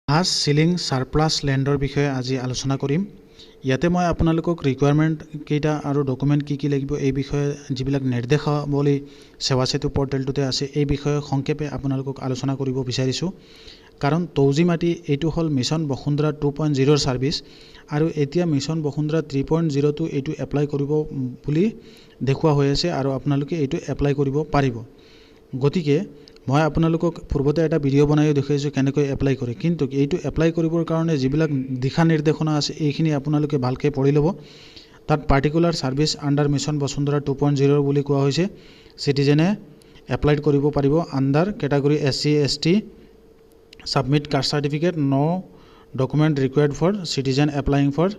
খাছ ceiling surplus লেণ্ডৰ বিষয়ে আজি আলোচনা কৰিম। ইয়াতে মই আপোনালোকক ৰিকুৱাৰমেণ্ট কেইটা আৰু ডকুমেণ্ট কি কি লাগিব, এই বিষয়ে যিবিলাক নিৰ্দেশাৱলী সেৱা সেতু পৰ্টেলটোতে আছে, এই বিষয়ে সংক্ষেপে আপোনালোকক আলোচনা কৰিব বিচাৰিছোঁ। কাৰণ তৌজি মাটি, এইটো হ'ল মিছন বসুন্ধৰা 2.0ৰ ছাৰ্ভিচ আৰু এতিয়া মিছন বসুন্ধৰা 3.0টো এইটো এপ্লাই কৰিব বুলি দেখুওৱা হৈ আছে আৰু আপোনালোকে এইটো এপ্লাই কৰিব পাৰিব। গতিকে মই আপোনালোকক পূৰ্বতে এটা ভিডিঅ' বনাইও দেখুৱাইছোঁ কেনেকৈ এপ্লাই কৰে। কিন্তু এইটো এপ্লাই কৰিবৰ কাৰণে যিবিলাক দিশা নিৰ্দেশনা আছে, এইখিনি আপোনালোকে ভালকৈ পঢ়ি ল'ব। তাত particular service under mission Basundhara 2.0 বুলি কোৱা হৈছে। চিটিজেনে এপ্লাই কৰিব পাৰিব under category SC, ST, submit caste certificate. No document required for citizen applying for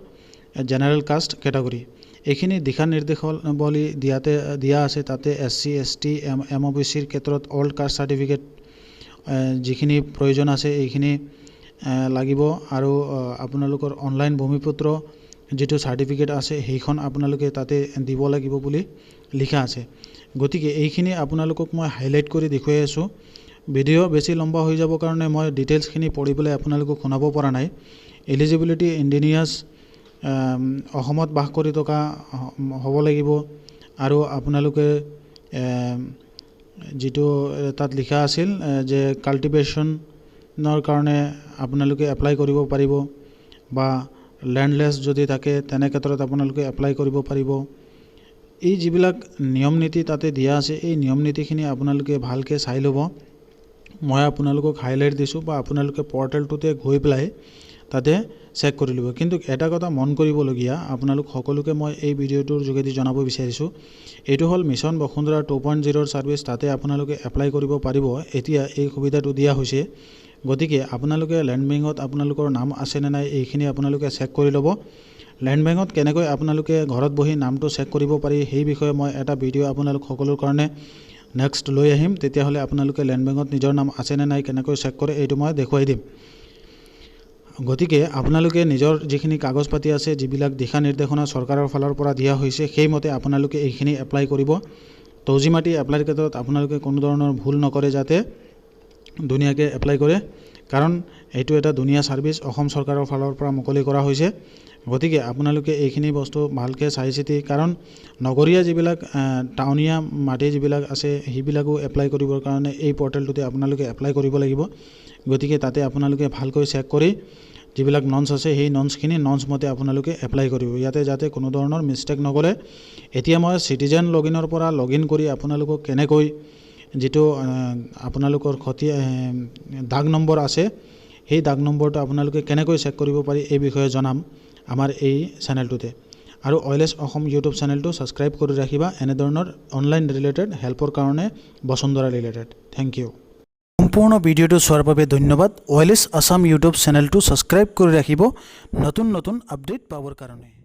general caste category. এইখিনি দিশা নিৰ্দেশাৱলী দিয়াতে দিয়া আছে। তাতে S C, S T, M O' B চিৰ ক্ষেত্ৰত অল্ড কাষ্ট চাৰ্টিফিকেট যিখিনি প্ৰয়োজন আছে, এইখিনি লাগিব আৰু আপোনালোকৰ অনলাইন ভূমিপুত্ৰ যিটো চাৰ্টিফিকেট আছে, সেইখন আপোনালোকে তাতে দিব লাগিব বুলি লিখা আছে। গতিকে এইখিনি আপোনালোকক মই হাইলাইট কৰি দেখুৱাই আছোঁ। ভিডিঅ' বেছি লম্বা হৈ যাব কাৰণে মই ডিটেইলছখিনি পঢ়ি পেলাই আপোনালোকক শুনাব পৰা নাই। এলিজিবিলিটি ইণ্ডিজিনাছ, অসমত বাস কৰি থকা হ'ব লাগিব আৰু আপোনালোকে যিটো তাত লিখা আছিল যে কাল্টিভেশ্যনৰ কাৰণে আপোনালোকে এপ্লাই কৰিব পাৰিব বা লেণ্ডলেছ যদি থাকে, তেনে ক্ষেত্ৰত আপোনালোকে এপ্লাই কৰিব পাৰিব। এই যিবিলাক নিয়ম নীতি তাতে দিয়া আছে, এই নিয়ম নীতিখিনি আপোনালোকে ভালকৈ চাই ল'ব। মই আপোনালোকক হাইলাইট দিছোঁ বা আপোনালোকে পৰ্টেলটোতে গৈ পেলাই তাতে চেক কৰি ল'ব। কিন্তু এটা কথা মন কৰিবলগীয়া, আপোনালোক সকলোকে মই এই ভিডিঅ'টোৰ যোগেদি জনাব বিচাৰিছোঁ, এইটো হ'ল মিছন বসুন্ধৰা 2.0ৰ ছাৰ্ভিচ। তাতে আপোনালোকে এপ্লাই কৰিব পাৰিব। এতিয়া এই সুবিধাটো দিয়া হৈছে। গতিকে আপোনালোকে লেণ্ড বেংকত আপোনালোকৰ নাম আছেনে নাই, এইখিনি আপোনালোকে চেক কৰি ল'ব। লেণ্ড বেংকত কেনেকৈ আপোনালোকে ঘৰত বহি নামটো চেক কৰিব পাৰি, সেই বিষয়ে মই এটা ভিডিঅ' আপোনালোক সকলোৰ কাৰণে নেক্সট লৈ আহিম। তেতিয়াহ'লে আপোনালোকে লেণ্ড বেংকত নিজৰ নাম আছেনে নাই, কেনেকৈ চেক কৰে, এইটো মই দেখুৱাই দিম। গতিকে আপোনালোকে নিজৰ যিখিনি কাগজ পাতি আছে, যিবিলাক দিশা নিৰ্দেশনা চৰকাৰৰ ফালৰ পৰা দিয়া হৈছে, সেইমতে আপোনালোকে এইখিনি এপ্লাই কৰিব। তৌজি মাটি এপ্লাইৰ ক্ষেত্ৰত আপোনালোকে কোনো ধৰণৰ ভুল নকৰে যাতে, ধুনীয়াকৈ এপ্লাই কৰে। কাৰণ এইটো এটা ধুনীয়া ছাৰ্ভিচ অসম চৰকাৰৰ ফালৰ পৰা মুকলি কৰা হৈছে। গতিকে আপোনালোকে এইখিনি বস্তু ভালকৈ চাই চিতি, কাৰণ নগৰীয়া যিবিলাক টাউনীয়া মাটি যিবিলাক আছে, সেইবিলাকো এপ্লাই কৰিবৰ কাৰণে এই পৰ্টেলটোতে আপোনালোকে এপ্লাই কৰিব লাগিব। গতিকে তাতে আপোনালোকে ভালকৈ চেক কৰি যিবিলাক নৰ্মছ আছে, সেই নৰ্মছখিনি নৰ্মছ মতে আপোনালোকে এপ্লাই কৰিব ইয়াতে, যাতে কোনো ধৰণৰ মিষ্টেক নকৰে। এতিয়া মই চিটিজেন লগ ইনৰ পৰা লগ ইন কৰি আপোনালোকক কেনেকৈ যিটো আপোনালোকৰ খতি দাগ নম্বৰ আছে, সেই দাগ নম্বৰটো আপোনালোকে কেনেকৈ চেক কৰিব পাৰি, এই বিষয়ে জনাম আমাৰ এই চেনেলটোতে। আৰু অইলেছ অসম ইউটিউব চেনেলটো ছাবস্ক্ৰাইব কৰি ৰাখিবা এনেধৰণৰ অনলাইন ৰিলেটেড হেল্পৰ কাৰণে, বসুন্ধৰা ৰিলেটেড। Thank U. সম্পূৰ্ণ ভিডিঅ'টো চোৱাৰ বাবে ধন্যবাদ। ৱাইলেছ আছাম ইউটিউব চেনেলটো ছাবস্ক্ৰাইব কৰি ৰাখিব নতুন নতুন আপডেট পাবৰ কাৰণে।